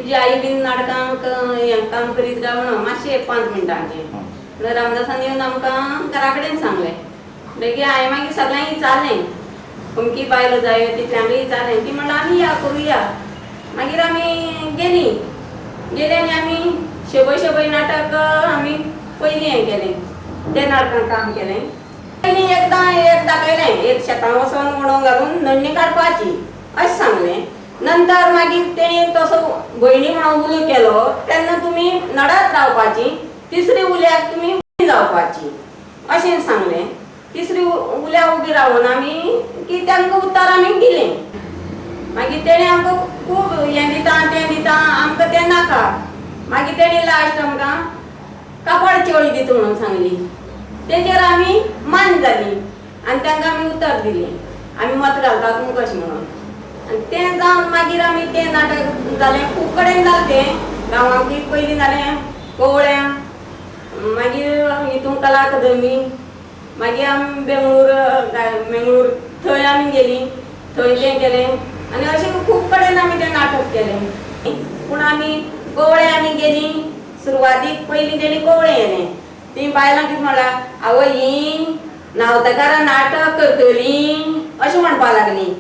तुजी I been नाटकांक हें काम करीत काय म्हणून मातशें एक 5 मिनटांचें. म्हणल्यार रामदासान येवन आमकां घरा कडेन सांगलें. म्हणटगीर हांवें मागीर सगळ्यांक विचारलें, अमकी बायलो जाय तितल्यांकय विचारलें. ती म्हणल्यार आमी या करुया. मागीर आमी गेलीं. गेलीं आनी आमी शबै शबै नाटक आमी पयलीं हें केलें, तें नाटकान काम केलें. पयलीं एकदां एक दाखयलें, एक शेतां वचोन उडोवंक घालून नडणी काडपाची अशें सांगलें. नंतर मागीर तेणी तसो भयणी म्हणून उलो केलो तेन्ना तुमी नडत रावपाची, तिसरी उल्याक तुमी उबी जावपाची अशें सांगलें. तिसरी उल्या उबी रावन आमी की तांकां उतर आमी दिलें. मागीर तेणी आमकां खूब हें दिता तें दिता, आमकां तें नाका. मागीर तेणी लास्ट आमकां कापड चेवळी दिता म्हणून सांगली. तेजेर आमी मान जाली आनी तांकां आमी उतर दिलें, आमी मत घालता तुमकां अशें म्हणून. आनी तें जावन मागीर आमी तें नाटक जालें, खूब कडेन जालें तें गांवांकूय पयलीं जालें कवळ्यां, मागीर हितून कला अकादमी, मागीर आमी बेंगळूर मेंगळूर थंय आमी गेलीं, थंय तें केलें. आनी अशें खूब कडेन आमी तें नाटक केलें. पूण आमी कवळे आमी गेलीं सुरवातीक पयलीं तेणी कवळे येलें. ती बायलां कितें म्हणलां, आवय हीं नावतकारां नाटक करतलीं अशें म्हणपाक लागलीं.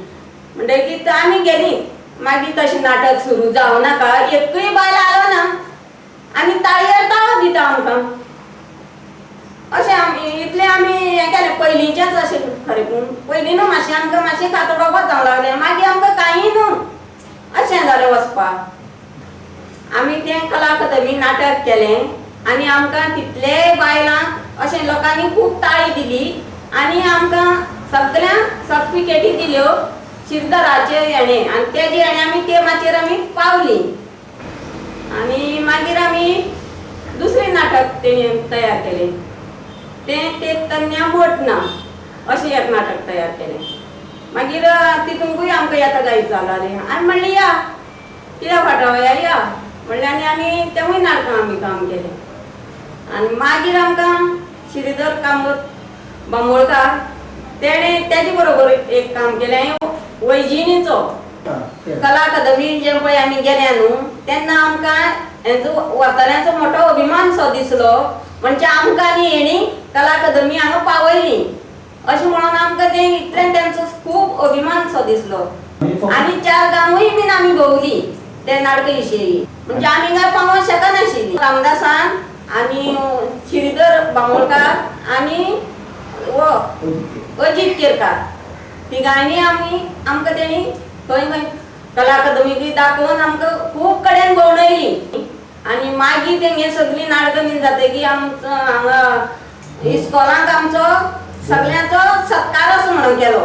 म्हणटकीर आमी गेलीं. मागीर तशें नाटक सुरू जावं नाका, एकूय बायल आलो ना आनी ताळयेर ताळो दिता आमकां. अशें आमी इतलें आमी हें केलें पयलींचेंच अशें खरें. पूण पयलीं न्हू मातशें आमकां मातशें खातडोवपाक जावंक लागलें, मागीर आमकां कांय न्हू अशें जालें वचपाक. आमी तें कला अकादमी नाटक केलें आनी आमकां तितले बायलांक अशें लोकांनी खूब ताळी दिली आनी आमकां सगळ्यांक सर्टिफिकेटी दिल्यो शिरदराचे हेणें. आनी तेजे हेणें आमी ते माचयेर आमी पावलीं. आनी मागीर आमी दुसरें नाटक तेणी तयार केलें, तें ते तन्या मठ ना अशें एक नाटक तयार केलें. मागीर तितूंकूय आमकां येता जायत जालें. आमी म्हणलें या कित्याक फाटवया या म्हणलें आनी आमी तेवूय नाटकां आमी काम केलें. आनी मागीर आमकां श्रीधर कामत बांबोळकार तेणें तेजे बरोबर एक काम केलें, वैजिणीचो कला अकादमी जें पळय आमी गेल्या न्हू तेन्ना आमकां हेंचो व्हरतल्यांचो मोठो अभिमान सो दिसलो. म्हणजे आमकां आनी हेणी कला अकादमी हांगा पावयली अशें म्हणून आमकां तें इतलें तेंचो खूब अभिमान सो दिसलो. आनी 4 गांवूय बीन आमी भोंवली ते नाटका विशयी, म्हणजे आमी काय पावोंक शकनाशिल्ली. रामदासान आनी श्रीधर बांबोळकार आनी वो अजीत केरकार तिगांनी आमी आमकां तेणी खंय खंय कला अकादमी दाखोवन आमकां खूब कडेन भोंवडयली. आनी मागीर तेंगे सगळीं नाटकां बीन जातकीर आमचो हांगा इस्कॉलांक आमचो सगळ्यांचो सत्कार असो म्हणून केलो.